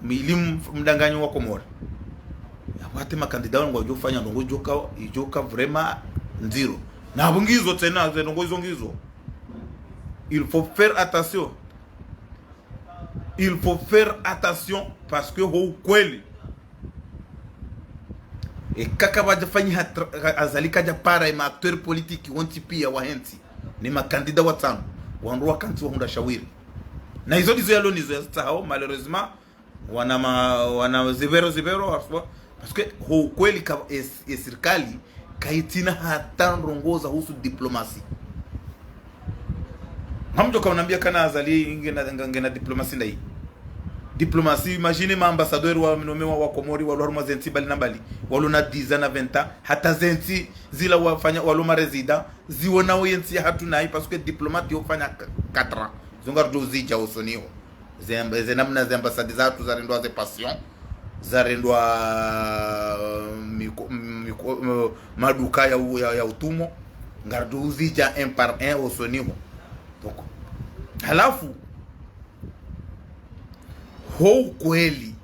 m-, ili m-, mdanganyo wa Komori. Yapvo hata e makandida wanu ngwadjo fanya ndrongo idjoka, idjoka vraiment ndziro. Na pvo ngizo tsena, ze ndrongo izo ngizo. Il faut faire attention. Il faut faire attention parce que ho ukweli, eka kapvadja fanyiha tra-, Azali kadja para e ma acteurs politiques wontsi pia wa he ntsi, ne makandida watsanu, wandru wakantsi wahundra shawiri. Na izo ndizo yalo nizo yazitsahao, malheureusement, wana ma-, wana zipvero, zipvero, parce que ho ukweli ka-, e, e sirikali kaitsina hata ndrongo zahusu diplomasi. Ngamdjoka unambia kana Azali ngena, nge-, ngena diplomasi ndayi. Diplomasi, imagine ma ambassadeurs wa minome wa, wa Komori, walo harumwa ze ntsi mbali na mbali. Walo na dix ans na vingt ans, hata ze ntsi zila wafanya, walo ma résidents, ziwonao ye ntsi yahatru nayi, parce que diplomate yofanya qu-, quatre ans. Zo ngarudjo uzidja usoni ho. Ze, ze namna ze ambassade zahatru zarendwa ze pension, zarendwa, euh, miko-, miko-, euh, maduka ya u-, ya, ya utumo, ngarudjo uzidja un par un usoni ho. Donc, halafu, ho ukweli,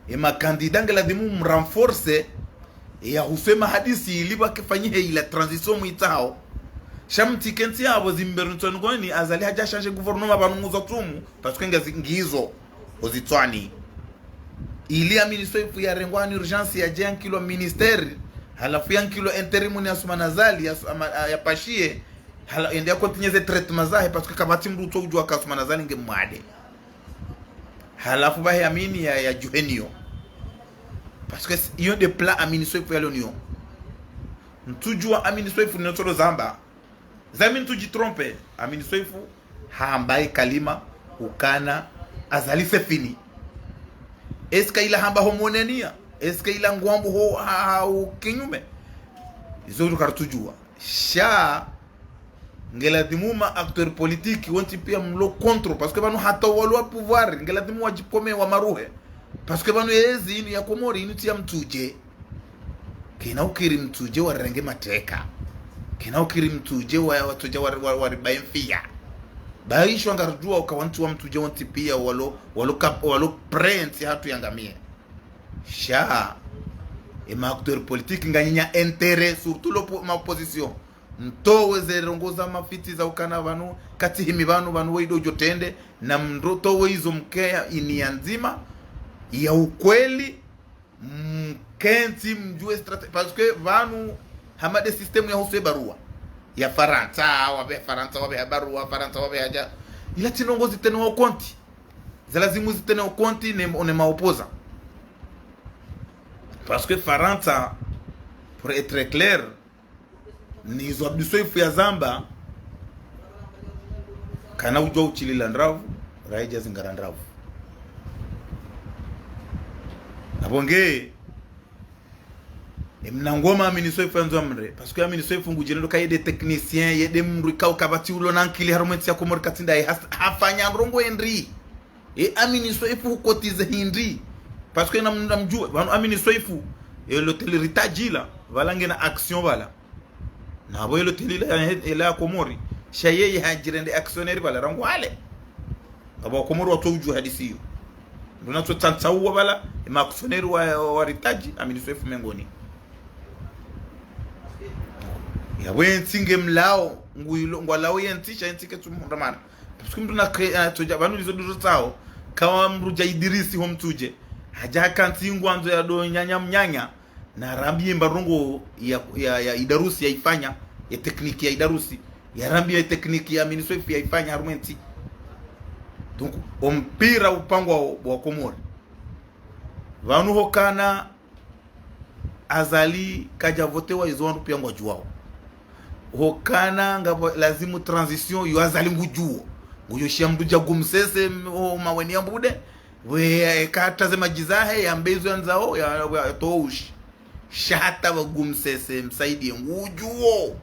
e makandida nge lazimu mrenforcer, e yahusu e mahadisi ili pvake fanyihe ila transition mwitsahao. Sha mtsi kentsi yapvo zimbere ntsoni kwani Azali hadja changer gouvernement pvanu nguzo tsumu, parce que ngazi-, ngizo ozitswani. Ili Amine Soefo yarengwa en urgence yadje yankilwa ministère, halafu yankilwa intérim ni Assoumani Azali, ya, ama-, ya pashiye, hala-, yende ya continuer ze traitements zahe, parce que kapvatsi mdru utso udjua ka Assoumani Azali nge mwade. Halafu pvahe Amine ya, ya djuhe niyo. Parce que s-, iyo nde plan Amine Soefo yalo niyo. Ntsudjua Amine Soefo nino tsolo zamba. Zami ntsudji tromper. Amine Soefo hamba e kalima ukana Azali c'est fini. Est-ce que ila hamba ho mwenenia? Est-ce que ila ngwambo ho ha, ha ukinyume? Izo ndo karitsudjua. Sha nge lazimu ma acteurs politiques wontsi pia mlo contre, parce que pvanu hata walo wa pouvoir, nge lazimu wadjikome wamaruhe. Parce que pvanu yezi inu ya Komori inu tsi ya mtsudje. Kena ukiri mtsudje warenge mateka. Kena ukiri mtsudje wa, watsudja wa, wa, waribaye mfiya. Ba isho ngarudjua uka wantsi wa mtsudje wontsi pia walo, walo kap-, walo prêts hatru yangamie. Sha, e ma acteurs politiques nganyina intérêt, surtout l'oppo-, ma opposition. Mtowe ze ndrongo za mafitsi za ukana pvanu, katsi himi pvanu, pvanu we ido djo trende, na mtowe izo mkeya ini ya ndzima, ya ukweli, mkentsi mdjue strate-, parce que pvanu hama nde système yahusu e barua. Ya Farantsa, wapve Farantsa, wapve ha barua, Farantsa, wapve hadja. Ila tsi ndrongo zitenir en compte. Za lazimu zitenir en compte ne, ne ma opposants. Parce que Farantsa, pour être clair, nizo Abdou Soefo yazamba, kana udjua utsilila ndravu, raidja zingara ndravu. Apvo nge, e mna ngoma Amine Soefo yandzo amre, parce que Amine Soefo ngudjirendo ka ye nde technicien, ye nde mdru ikao kapvatsi ulo na ankili harumwa entsi ya Komori katsi ndaye has-, hafanya ndrongo hindri. E Amine Soefo hukotize hindri. Parce que nam-, namdjua, pvanu Amine Soefo, e l'hôtel Ritaj ila, pvala ngena action pvala. Na pvo e l'hôtel ila ya, ila ya Komori. Sha yeye hadjirende actionnaire pvala rangu hale. Ngapvo Wakomori watso udjua hadisi iyo. Nduna tso tsantsa uwa pvala, e ma actionnaire wa, wa Ritaj, Amine Soefo mengoni. Yapvo entsi nge mlao, ngu ilo, ngwalao yentsi, sha yentsi ketsu mhundra mana. Parce que mdru na kre-, eh, tsodja, pvanu lizo ndiro tsao, kawa mdru dja Idirisi ho mtsudje. Hadja hakantsi ngwandzo ya do nyanya mnyanya, na rambiye mba ndrongo ya, ya, ya Idarusi yaifanya, ya technique ya Idarusi, ya rambiye technique ya Amine Soefo yaifanya harumwa entsi. Donc, o mpira upangwa wa, wa Komori. Pvanu hokana Azali kadja votewa izo wandru pia ngwadjuao. Hokana ngapvo lazimu transition yo Azali ngudjuo. Ngudjo shiya mdru dja gumsese m-, o maweni ya mbude. We, e, kata ze madji zahe, yambe izo yandzao, ya, ya, yatowe ushi. Sha hata pvwa Gumsese, Msaidie, ngudjuo.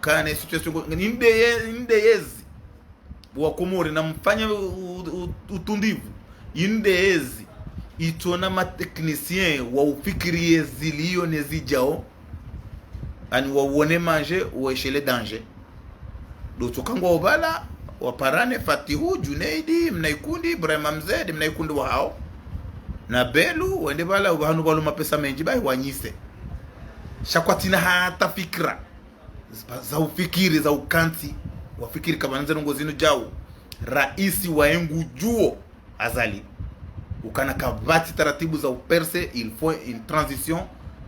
Kana situation ngo-, ninde ye-, ninde yezi. Wakomori namfanye u-, u-, u-, utundivu. Inde yezi. Itsona ma techniciens wa ufikiri yezi liyo ne zidjao. Ani wawone manje, weshele danger. Ndo tsoka ngwao pvala, waparane Fatihu, Junaidi, Mnaikundi, Ibrahima Mzedi, Mnaikundi wahao. Na Belu, wende pvala, pvahanu pvalo mapesa mendji, bahi wanyise. Sha kwatsina hata fikira. Za, za ufikiri, za ukantsi, wafikiri kamba nze ndrongo zinu djau. Raisi waye ngudjuo. Azali. Ukana kapvatsi taratibu za upercer, il faut une transition.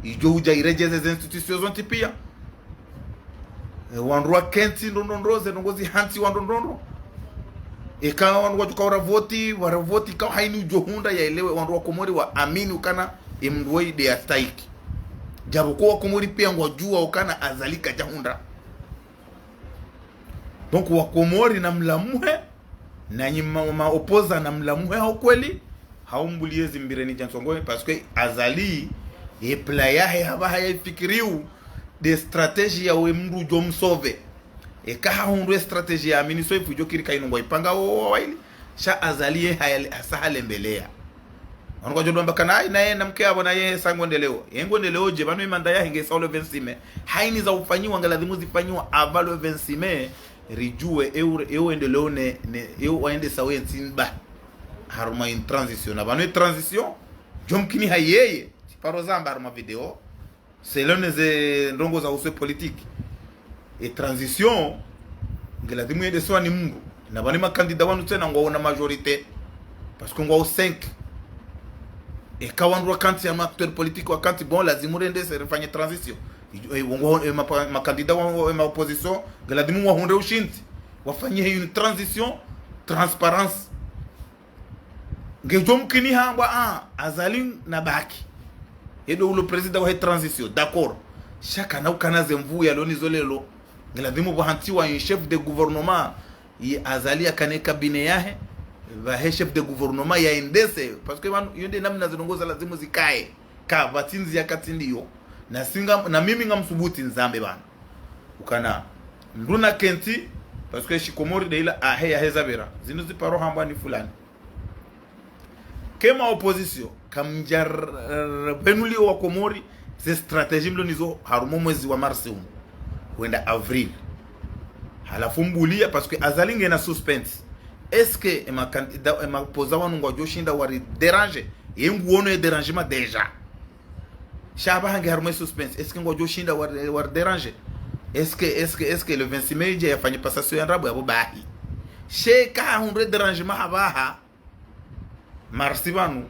Idjo udja iredjeze ze institutions zontsi pia. E, wandru wakentsi ndrondrondro, ze ndrongo zihantsi wandrondrondro. Eka wandru wadjuka wara voti, wara voti, ka haini udjo hundra yaelewe, wandru wa Komori waamini ukana, e mndru woyi nde yastahiki. Djabu ko Wakomori pia ngwadjuao ukana Azali kadja hundra. Donc, Wakomori namlamuhe, nanyi ma, ma opposants namlamuhe ha ukweli, ha umbulie zimbireni dja ntsongo, parce que Azali, ye plan yahe hapvaha yayifikiriu, nde stratégie ya we mndru udjo msauver. Eka hahundru ye stratégie ya Amine Soefou idjo kiri ka inu ngwaipanga wo, wo, waili, sha Azali ye hayale, hasa halembelea. Wanu kwadjo ndo amba kana, ai, naye namke apvo naye sa ngwendeleo. Ye ngwendeleo dje, pvanu ye mandat yahe nge sa le vingt-six mai. Haini za ufanyiwa, nge lazimu zifanyiwa avant le vingt-six mai. Ridjuwe, eu, eu endeleo ne, ne, eu waendesa we ntsi mba. Harumwa une transition. Na pvanu ye transition, djo mkini ha yeye. Tsi paro zamba harumwa video. Selon ze ndrongo za uswe politique. E transition, nge lazimu yendeswa ni mndru. Na pvanu makandida wanu tsena ngwaona majorité. Parce que ngwao cinq. Eka wandru wakantsi ya ma acteurs politiques wakantsi, bon, lazimu rendese, rifanye transition. E, e, ngwao, e, mapa, makandida wa, e, ma opposition, nge lazimu wahundre ushindzi. Wafanye une transition, transparence. Ngedjo mkini hamba, ah, Azali nabaki. Ye ndo ulo président wahe transition, d'accord. Sha kana ukana ze nvuu yalo nizo leo. Nge lazimu pvwahantsiwa un chef de gouvernement. Ye Azali yakane cabinet yahe. Pvahe chef de gouvernement yaendese. Parce que pvanu, yo nde namna ze ndrongo za lazimu zikaye. Kapvatsi ndzia katsi ndiyo. Na si nga, na mimi ngamsubuti nizambe pvanu. Ukana. Mndru nakentsi, parce que shikomori nde ila ahe yaheza pvera. Zinu ziparo hambwa ni fulani. Ke ma opposition, kamdja r-, r-, pvenuli Wakomori, ze stratégie mlo nizo harumwa mwezi wa mars unu. Hwenda avril. Halafu mbulia, parce que Azali ngena suspense. Est-ce que e makandida, e ma opposants wanu ngwadjo shinda wari déranger? Ye nguono ye dérangement déjà. Sha apvaha nge harumwa ye suspense. Est-ce que ngwadjo shinda wari, wari déranger? Est-ce que, est-ce que, est-ce que le vingt-six mai idje yafanye passation ya ndrabo yapvo bahi? Sha eka hahundre dérangement hapvaha. Mars pvanu.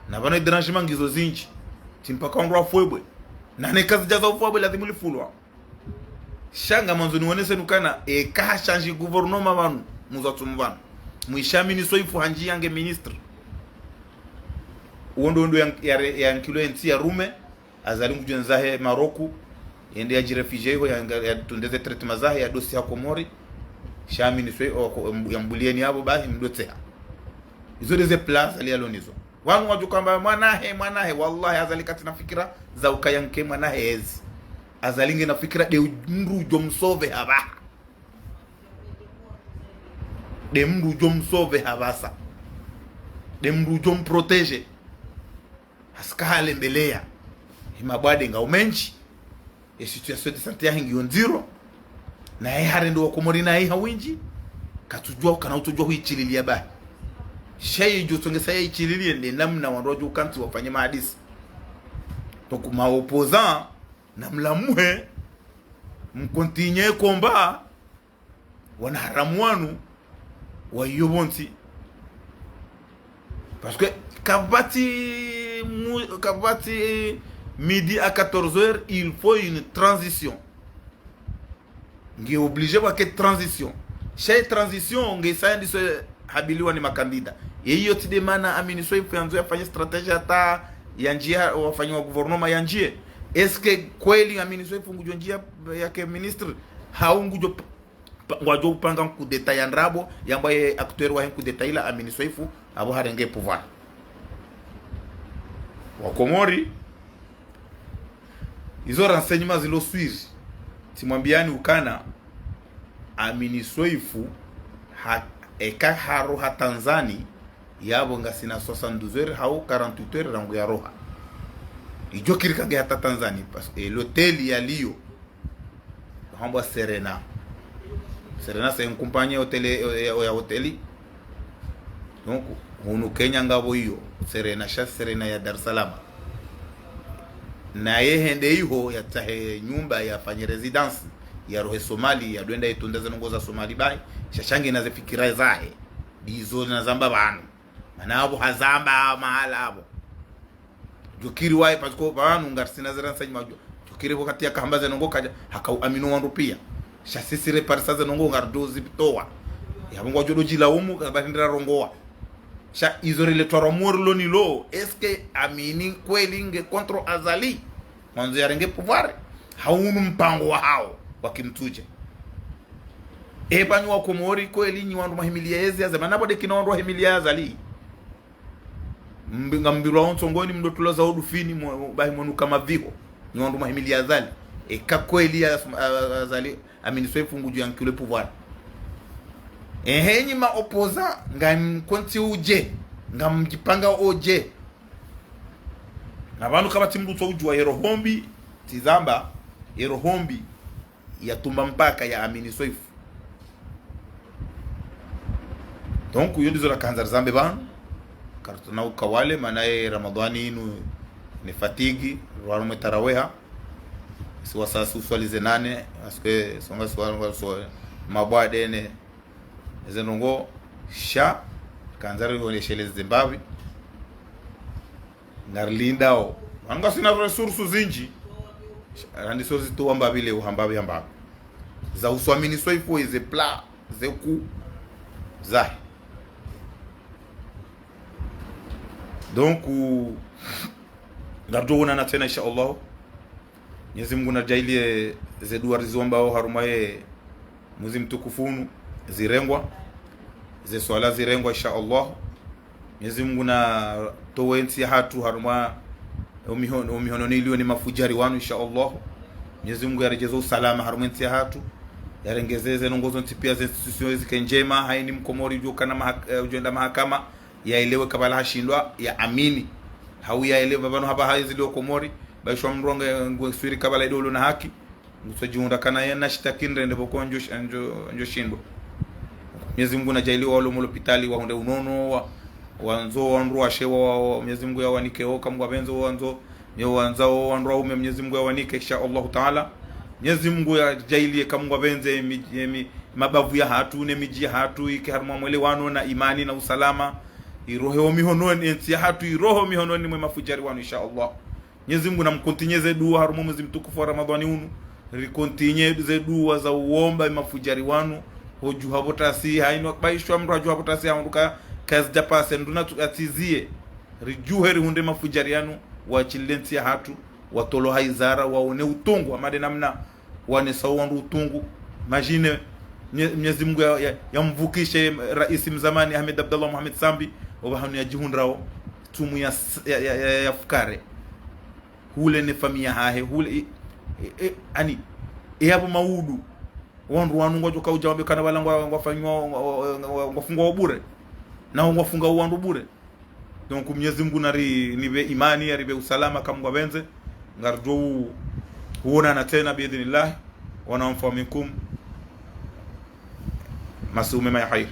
Na pvanu ye dérangement ngizo zindji. Tsi mpaka wandru wafwebwe. Na neka zidja za ufwebwe lazimu lifulwa. Sha ngamandzo niwonese nukana, eka hachange gouvernement pvanu, muza tsumu pvanu. Mwisha Amine Soefou handji yange ministre. Wondo wondo ya, ya, ya nkilo entsi ya rume, Azali ngudjo ndzahe Maroku, yende yadji réfugier iho, ya, ya tundeze traitement zahe, ya dosi ha Komori. Sha Amine Soefou, o, ko, ya mbulieni apvo, bahi mdotseha. Izo ndeze plan Azali yalo nizo. Wanu wadjo hamba mwanahe, mwanahe, wallahi Azali katsina fikira za ukaya nke mwanahe ezi. Azali ngena fikira nde mndru udjo msauver hapvaha. Nde mndru udjo msauver hapvasa. Nde mndru udjo mprotéger. Hasika halembelea. Ye mabwade ngao mendji. Ye situation de santé yahe ngiyo ndziro. Naye harende Wakomori naye ha windji. Katsudjua, kana utsudjua huitshililia bahi. Sha ye djo tsongesa yaitshililie nde namna wandru wadjo ukantsi wafanye mahadisi. Donc ma opposants, namlamuhe, mcontinuer combat, wanaharamu wanu, wayo pvontsi. Parce que kapvatsi mu-, kapvatsi midi à quatorze heures, il faut une transition. Nge obligé pvwake transition. Sha ye transition, nge saya ndiso habiliwa ni makandida. Ye iyo tsi nde mana Amine Soefou yandzo yafanye stratégie hata yandjie, wafanye wa gouvernement yandjie. Est-ce que kweli Amine Soefou ngudjo ndjia yake ministre? Hau ngudjo pa-, ngwadjo upanga coup d'État ya ndrabo, yamba ye acteur wahe coup d'État ila Amine Soefou, apvo harenge pouvoir. Wakomori, Izo renseignements zilo swiri. Tsimwambiani ukana Amini Soifu ha, eka haroha Tanzani, yapvo ngasina soixante-douze heures hau quarante-huit heures rangu yaroha. Idjo kiri kange hata Tanzani, parce que l'hôtel yaliyo hambwa Serena. Serena c'est une compagnie hôtel, ya, ya hôtel. Donc, hunu Kenya ngapvo iyo, Serena, sha Serena ya Dar es Salaam. Naye hende iho yatsahe nyumba yafanye résidence, yarohe Somali, yadwenda yitunda ze ndrongoo za Somali bahi, sha sha ngena ze fikira zahe. Ndizo nazamba pvanu. Mana apvo hazamba mahala apvo. Djukiri waye, parce que pvanu ngarisina ze renseignements dju-, djukiri wakati yakahamba ze ndrongoo kadja, haka uamini wandru pia. Sha sisi reparisa ze ndrongoo ngaridjo zipitowa. Yapvo ngwadjo djilaumu, kabahindira rongowa. Sha izo riletwa ra mori lo nilo, est-ce que Amini kweli nge contre Azali? Mwandzo yarenge pouvoir? Hau unu mpango wahawo, wa kimtsudje. Eba nyi wa Komori kweli nyi wandru mwahimilia yezi ya zema, napvo de kina wandru wahimilia Azali. Mbi-, ngambirwa ontsongoni mdotula za udufini, mwa-, bahi mwanuka maviho. Nyi wandru mwahimilia Azali. Eka kweli ya, a-, a-, Azali, Amini Soifu ngudjo yankilwe pouvoir. Ehe, nyi ma opposants, ngamkontsi udje, ngamdjipanga udje. Na pvanu kapvatsi mdru tso udjuwa ye roho mbi, tsizamba, ye roho mbi, yatumba mpaka ya Amini Soifu. Donc, iyo ndizo rakandza rizambe pvanu. Karitsuna ukawale, mana ye Ramadhani inu ni fatigue, rwanu mwe taraweha. Si wasasi uswali ze nane, parce que songa si wa-, wa-, so-, mabwade ne, eze ndrongoo, sha, kandza rionesheleze mbapvi. Ngarilindao. Wanu ngasina ressources zindji. Randiso zitowa mbapvi leo, hambapvi, hambapvi. Za uswamini Soifu, ze plans, ze coups zahe. Donc, ngaridjo wonana tsena, insha Allah. Mwenyezi Mungu nadjaalie ze dua riziwombao harumwa ye mwezi mtukufu unu, zirengwa, ze swala zirengwa, insha Allah. Mwenyezi Mungu natowe ntsi yahatru harumwa omiho-, omihononi iliyo ni mafudjari wanu, insha Allah. Mwenyezi Mungu yaredjeze usalama harumwa entsi yahatru. Yarengeze ze ndrongoo zontsi pia ze institutions zike ndjema, haina mkomori udjo kana mahak-, eh, udjo enda mahakama, yaelewe kabla hashindwa, yaamini. Hau yaelewe pvanu hapvaha zilio Komori, baishwa mronge ngwe swiri kabla idolo na haki. Ngutsodjihundra kana yena shitaki ndrende pvoko ndjo, ndjo, ndjo shindwa. Mwenyezi Mungu nadjaalie walo mlopitali wahundre unono, wa, wandzo wandru washe wa, wa, wa, Mwenyezi Mungu yawanike oka Mungu apvendze wandzo, nyo wandzao wandru waume Mwenyezi Mungu yawanike, insha Allahu Taala. Mwenyezi Mungu yadjaalie ka Mungu apvendze mi, mi, mabavu yahatru ne midji yahatru ike harumwa mwelewano na imani na usalama. Irohe omihononi entsi yahatru, irohe omihononi mwe mafudjari wanu, insha Allah. Mwenyezi Mungu namkontinye ze dua harumwa mwezi mtukufu wa Ramadhani unu. Rikontinye ze dua za uomba mafudjari wanu. Hodjuha pvo tasi, haina baishwa mdru hadjuha pvo tasi, haondoka kazi dja pase, mdru natsu-, atsizie. Ridjuhe rihundre mafudjari yanu, watsile ntsi yahatru, watolo haizara, waone utungu, amade namna wanesao wandru utungu. Imagine, Mnye-, Mwenyezi Mungu ya, ya, yamvukishe raisi mzamani Ahmed Abdallah Mohamed Sambi, opvahanu yadjihundrao, tsumu ya s-, ya, ya, ya, ya fukare. Hule ne famiyi yahahe, hule, e, e, e, ani, e yapvo maudu. Wandru wanu ngwadjo kaudja wambe kana pvala ngwa, ngwafanywa, ngwa, ngwa, ngwa, ngwafungwa bure. Nao ngwafunga wandru bure. Donc, Mwenyezi Mungu nari, nipve imani, yaripve usalama, ka Mungu apvendze. Ngaridjo u-, uonana tsena, biidhnillah. Wa nafaa minkum. Masihu mema ya hairi.